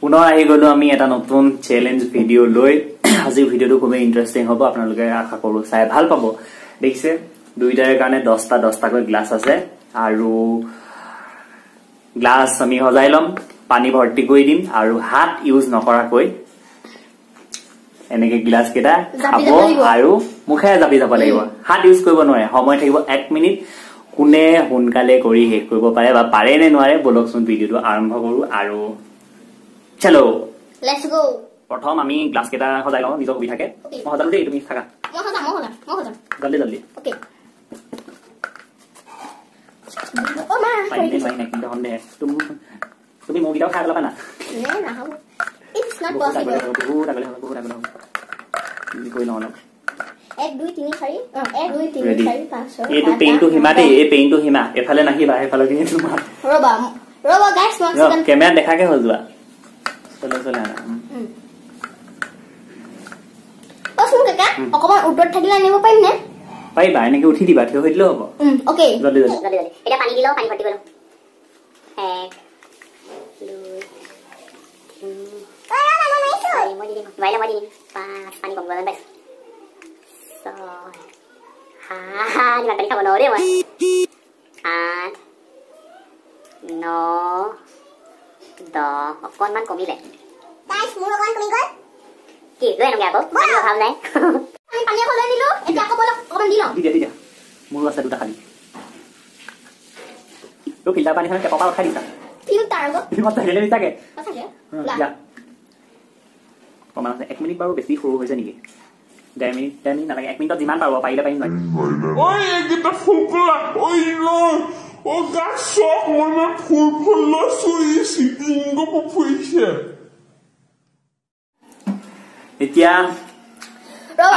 পুনৰ আহি গলো আমি এটা নতুন চেলেঞ্জ ভিডিঅ' লৈ। আজিৰ ভিডিঅ'টো খুবেই ইণ্টাৰেষ্টিং হ'ব, আপোনালোকে আশা কৰো চাই ভাল পাব। দেখিছে দুইটাৰে কাৰণে দহটা দহটাকৈ গ্লাছ আছে আৰু গ্লাছ আমি সজাই ল'ম, পানী ভৰ্তি কৰি দিম আৰু হাত ইউজ নকৰাকৈ এনেকে গ্লাছ কেইটা খাব আৰু মুখেৰে জাপি যাব লাগিব। হাত ইউজ কৰিব নোৱাৰে। সময় থাকিব 1 মিনিট। কোনে সোনকালে কৰি শেষ কৰিব পাৰে বা পাৰে নে নোৱাৰে বলকচোন ভিডিঅ'টো আৰম্ভ কৰো আৰু চলো let's go. প্ৰথম আমি গ্লাছ কেইটা সজাই লওঁ নিজৰ সুবিধাকে। মই সজালো দেই, তুমি থাকা। মই সজাম, মই সজাম, মই সজাম। জলদি জলদি। ওকে। ও মা, কিন্তু সন্দেহ তুমি মোৰকেইটাও খাই পেলাবা না? নে নাখাব। It's not possible. বহুত আগলে হ'ব, বহুত আগলে হ'ব। কৰি লওঁ অলপ। 1 2 3 4, 1 2 3 4 5 6। এইটো পেইনটো সীমা দেই, এই পেইনটো সীমা। এফালে নাহিবা, সেইফালে কিন্তু তোমাৰ। ৰবা ৰবা গাইস, মই সেকেন্ড কেমেৰা দেখাকে হৈ যোৱা। চলে চলে আনা। অসুন কাকা, অকমান উত্তৰ থাকিলে আনিব পাৰিম নে? পাৰিবা, এনেকে উঠি দিবা, থিয় হৈ দিলেও হ'ব। ওকে, জলদি জলদি জলদি জলদি। এটা পানী দিলো, পানী ভৰ্তি কৰিলো। 1 2 3 মই দি দিম, মই দি দিম। 5 পানী কম গ'ল পাইছো। 6 7 ইমান পানী খাব নোৱাৰো দেই মই। 8 9 10 অকণমান কমিলে। গাইস মোৰ অকণমান কমি গ'ল। কি লৈ আনোগে আকৌ, পানী অভাৱ নাই। আমি পানী আকৌ লৈ আনিলো, এতিয়া আকৌ বলক অকণমান দি লওঁ। দি দিয়া, দি দিয়া। মোৰো আছে দুটা খালী। তোৰ ফিল্টাৰ পানীখন টেপৰ পৰা উঠাই দিছা? ফিল্টাৰ আকৌ। সঁচাকে মিছাকে? সঁচাকে। দিয়া। অকণমান আছে। 1 মিনিট বাৰু বেছি সৰু হৈছে নেকি? 1.5 মিনিট, 1.5 মিনিট নালাগে। 1 মিনিটত যিমান পাৰো, পাৰিলে পাৰিম নোৱাৰিম। ঐ এইকেইটা ফুকলা, ঐ ঐ গাছ মানে ফুল ফুল লৈছো, চিটিংগ ফুৰিছে। এতিয়া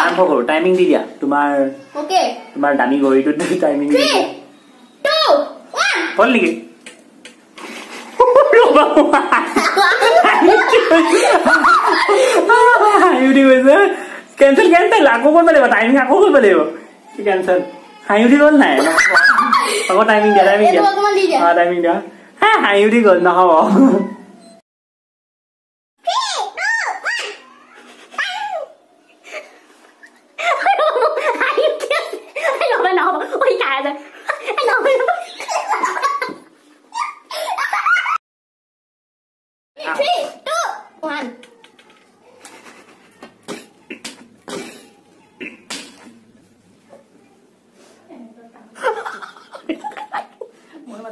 আৰম্ভ কৰো। টাইমিং দি দিয়া তোমাৰ। ওকে, তোমাৰ দামী ঘড়ীটোত টাইমিং দি দিয়া। 3 2 1 হ'ল নেকি? হাঁহি উঠি গৈছে। কেঞ্চেল কেঞ্চেল, আকৌ কৰিব লাগিব টাইমিং, আকৌ কৰিব লাগিব। কেঞ্চেল। হাঁহি উঠি গ'ল নাই? আকৌ টাইমিং দিয়া, টাইমিং দিয়া। অ টাইমিং দিয়া। হা, হাঁহি উঠি গ'ল, নহ'ব।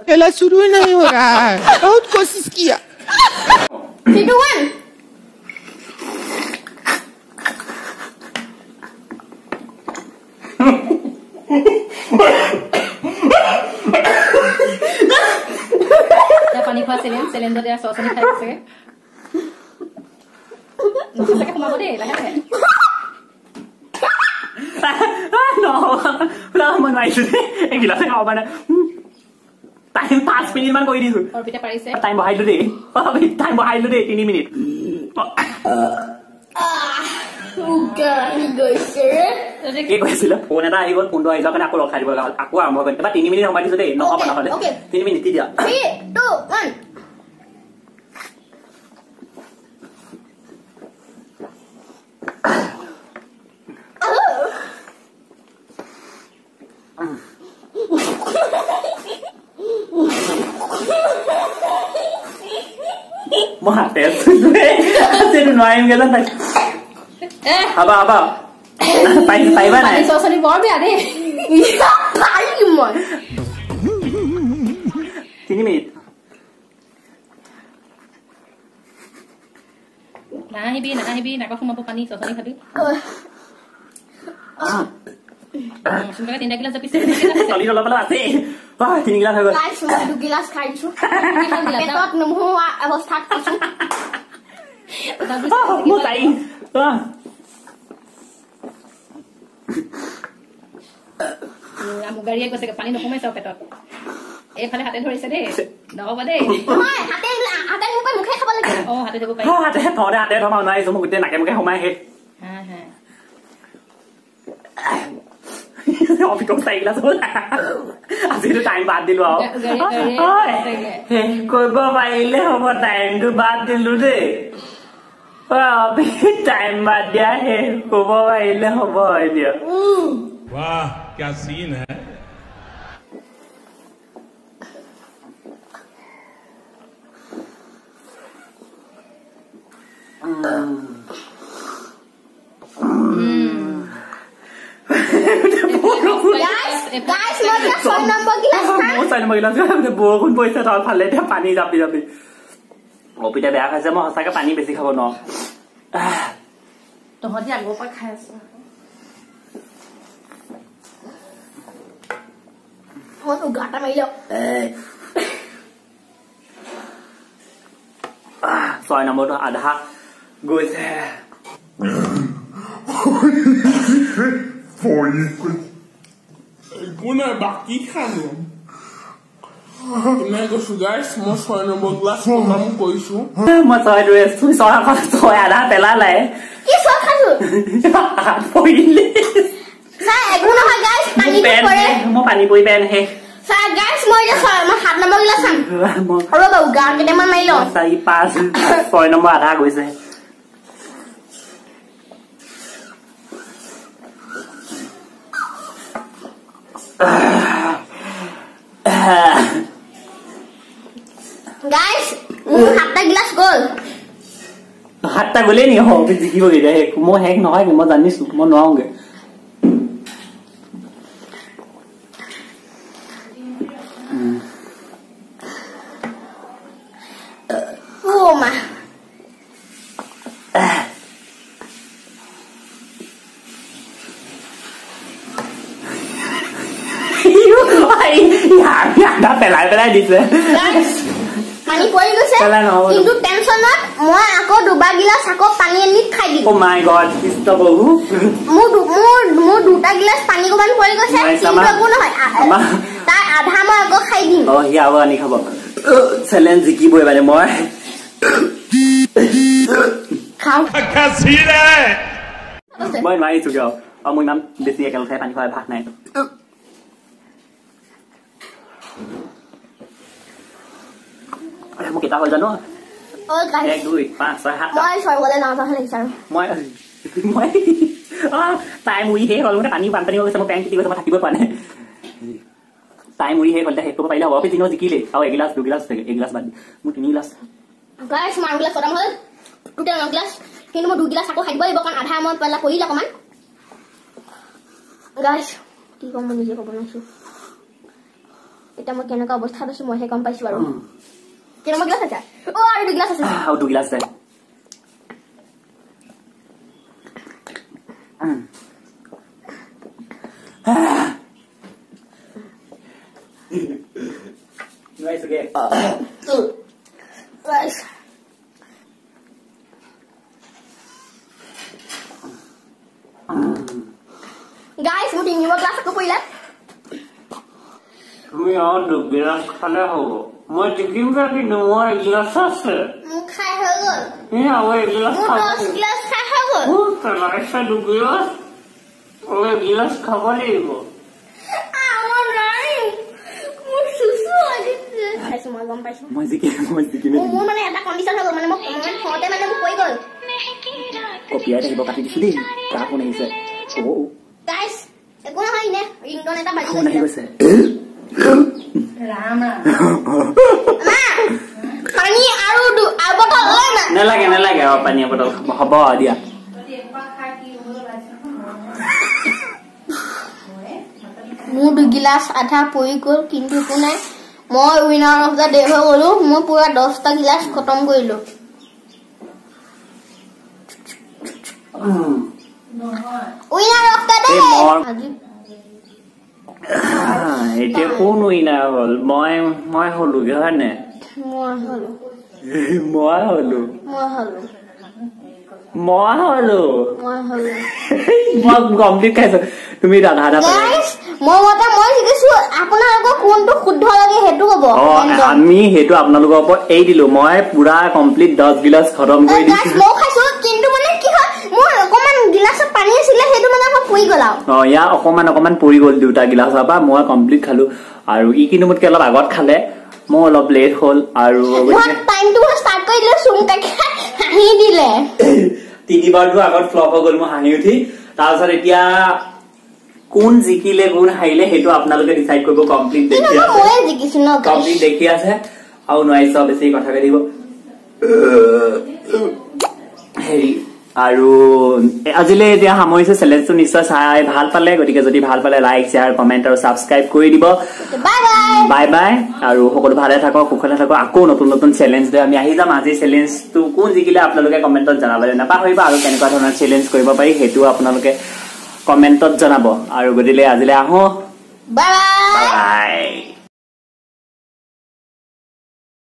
पहला शुरू ही नहीं हो रहा है, बहुत कोशिश किया। 3 2 1 পানী খোৱা চেলেঞ্জ, চেলেঞ্জত এয়া চচনি খাই আছে। সঁচাকে সোমাব দেই লাহে লাহে। মই নোৱাৰিছো দেই, এইগিলাচে খাব পৰা নাই। টাইম 5 মিনিট মান কৰি দিছো। অৰ্পিতা পাৰিছে। টাইম বঢ়াই দিলো দেই, টাইম বঢ়াই দিলো দেই, 3 মিনিট। কি কৈছিলে? ফোন এটা আহি গ'ল, ফোনটো আহি যোৱাৰ কাৰণে আকৌ ৰখাই দিব লগা হ'ল। আকৌ আৰম্ভ কৰিম। এবাৰ 3 মিনিট সময় দিছো দেই, নহ'ব নহ'লে। 3 মিনিট দি দিয়া। 3 2 1 মই হাতে আছো, নোৱাৰিম গেলা। হাবা হাবা পাৰিবা নাই? চচনি বৰ বেয়া দেই। পাৰিম মই। 3 মিনিট। নাহিবি নাহিবি, নাকত সোমাব পানী, চচনি খাবি। সোনকালে 3টা গিলাচ জাপিছে। তলিত অলপ অলপ আছেই। 3 গিলাচ হৈ গ'ল। 2 গিলাচ খাই দিছো, পেটত নোহোৱা অৱস্থাত আছো। মই চাৰি মুগাৰীয়ে গৈছে, পানী নোসোমাইছে পেটত। এইফালে হাতে ধৰিছে দেই, নহ'ব দেই। অ, হাতে দিব পাৰি। হাতে থওঁতে হাতে থমা নোৱাৰিছো, মই গোটেই নাকে মুখে সোমাই শেষ। আজিতো টাইম বাদ দিলো আৰু শেষ কৰিব পাৰিলে হ'ব। টাইমটো বাদ দিলো দেই, টাইম বাদ দিয়া, শেষ কৰিব পাৰিলে হ'ব এতিয়া। वाह क्या सीन है। বৰষুণ পৰিছে তাৰ ফালে, এতিয়া পানী জাপি জাপি অপিতা বেয়া খাইছে। মই সঁচাকে পানী বেছি খাব নোৱাৰো। তহঁতি আগৰ পৰা খাই আছ। ছয় নম্বৰটো আধা গৈছে। একো নাই, বাকী খাম। কৈছো গাইছ, মই 6 নম্বৰ গ্লাছ খতম কৰিছো। মই ছয় দৌৰি আছো, তুমি ছয় ছয় আধা পেলালাই। মই পানী পৰি পেন শেষ। চাৰি পাঁচ ছয় নম্বৰ আধা গৈছে। সাতটা গ'লেই নি জিকিবগৈ এতিয়া। শেষ মই শেষ নহয়, মই জানিছো মই নোৱাৰোগে। পেলাই পেলাই দিছে, পানী পৰি গৈছে। কিন্তু টেনচনত মই আকৌ দুবাৰ গিলাচ আকৌ পানী আনি খাই দিম। অ মাই গড, কৃষ্ণ প্ৰভু। মোৰ মোৰ দুটা গিলাচ পানী অকণমান পৰি গৈছে, কিন্তু একো নহয়, তাৰ আধা মই আকৌ খাই দিম। অ, সি আৰু আনি খাব। চেলেঞ্জ জিকিবই মানে মই। মই নোৱাৰিছো কিয়? আৰু মোৰ ইমান বেছি একেলগে পানী খোৱাৰ অভ্যাস নাই। মোৰ কেইটা হ'ল জানো? 1 2 5 6 7। মই মই তাই মুৰি শেষ হ'ল, পানী বানপানী হৈ গৈছে, মোৰ পেণ্ট তিতি গৈছে, মই থাকিব পৰা নাই। তাই মুৰি শেষ হ'ল, শেষ কৰিব পাৰিলে হ'ব। পিছত জিকিলে আৰু এগিলাচ দুগিলাচ এগিলাচ বাদ দি মোৰ 3 গিলাচ। কিন্তু মই 2 গিলাচ আকৌ খাই দিব লাগিব, কাৰণ আধা মই পেলাই পৰিল অকণমান। গাইছ কি ক'ম, মই নিজে ক'ব নোৱাৰিছো। এতিয়া মই কেনেকুৱা অৱস্থাত আছো মইহে গম পাইছো। আৰু কেই নম্বৰ গিলাচ আছে? অ, আৰু 2 গিলাচ আছে। আৰু 2 গিলাচ আছে। গাইছ মোৰ 3 নম্বৰ গ্লাছ আকৌ পৰিলে। তুমি আৰু 2 গিলাচ খালে হ'ব, মই জিকিমগে। কিন্তু মোৰ এগিলাচ আছে। মোৰ খাই হৈ গ'ল। আৰু এগিলাচ মোৰ 10 গিলাচ খাই হৈ গ'ল। পেলাইছে 2 গিলাচ, আৰু এগিলাচ খাব লাগিব। মই জিকিম, মই জিকিম। মোৰ মানে এটা কণ্ডিশ্যন হৈ গ'ল, মানে মই থওঁতে মানে মোৰ পৰি গ'ল। কপিয়াই থাকিব, কাটি দিছো দেই। কাৰ ফোন আহিছে? গাইছ একো নহয়, এনে ৰিংটন এটা বাজি গৈছে। ৰাম ৰাম। পানী আৰু বটল নালাগে, নালাগে। অ, পানী বটল হ'ব দিয়া। মোৰ 2 গিলাচ আধা পৰি গ'ল, কিন্তু একো নাই, মই উইনাৰ অফ the day হৈ গ'লো। মই পুৰা 10টা গিলাচ খতম কৰিলো। Winner of the day. এতিয়া কোন উইনাৰ হ'ল? মই মই হলোগে হয় নে? মই হলো, মই হলো, মই হলো, মই হলো, মই হলো। মই কমপ্লিট খাইছো, তুমি আধা আধা। গাইস মই মতে মই জিকিছো। আপোনালোকৰ কোনটো শুদ্ধ লাগে সেইটো ক'ব। আমি সেইটো আপোনালোকৰ ওপৰত এৰি দিলো। মই পুৰা কমপ্লিট 10 গিলাচ খতম কৰি দিছো। ময়ো খাইছো, কিন্তু মানে কি হয়, মোৰ অকমান গিলাচত পানী আছিলে, সেইটো মানে আকৌ পৰি গ'ল আৰু। ইয়াৰ অকমান অকমান পৰি গ'ল দুটা গিলাচৰ পৰা। মই কমপ্লিট খালো আৰু ই কিন্তু মোতকে অলপ আগত খালে, মোৰ অলপ লেট হ'ল। আৰু টাইমটো ষ্টাৰ্ট কৰি দিলে, চুমকাকে হাঁহি দিলে। তিনিবাৰটো আগত ফ্লপ হৈ গ'ল মোৰ হাঁহি উঠি। তাৰপিছত এতিয়া কোন জিকিলে কোন হাৰিলে সেইটো আপোনালোকে ডিচাইড কৰিব। কমপ্লিট দেখি আছে, কমপ্লিট দেখি আছে আৰু নোৱাৰিছো বেছি কথা কৈ দিব হেৰি। আৰু আজিলৈ এতিয়া সামৰিছো। চেলেঞ্জটো নিশ্চয় চাই ভাল পালে, গতিকে যদি ভাল পালে লাইক, শ্বেয়াৰ, কমেণ্ট আৰু ছাবস্ক্ৰাইব কৰি দিব। Bye bye. আৰু সকলো ভালে থাকক, কুশলে থাকক। আকৌ নতুন নতুন চেলেঞ্জ লৈ আমি আহি যাম। আজিৰ চেলেঞ্জটো কোন জিকিলে আপোনালোকে কমেণ্টত জনাবলৈ নাপাহৰিব, আৰু কেনেকুৱা ধৰণৰ চেলেঞ্জ কৰিব পাৰি সেইটোও আপোনালোকে কমেণ্টত জনাব। আৰু গতিকে আজিলৈ আহোঁ, বাই বাই।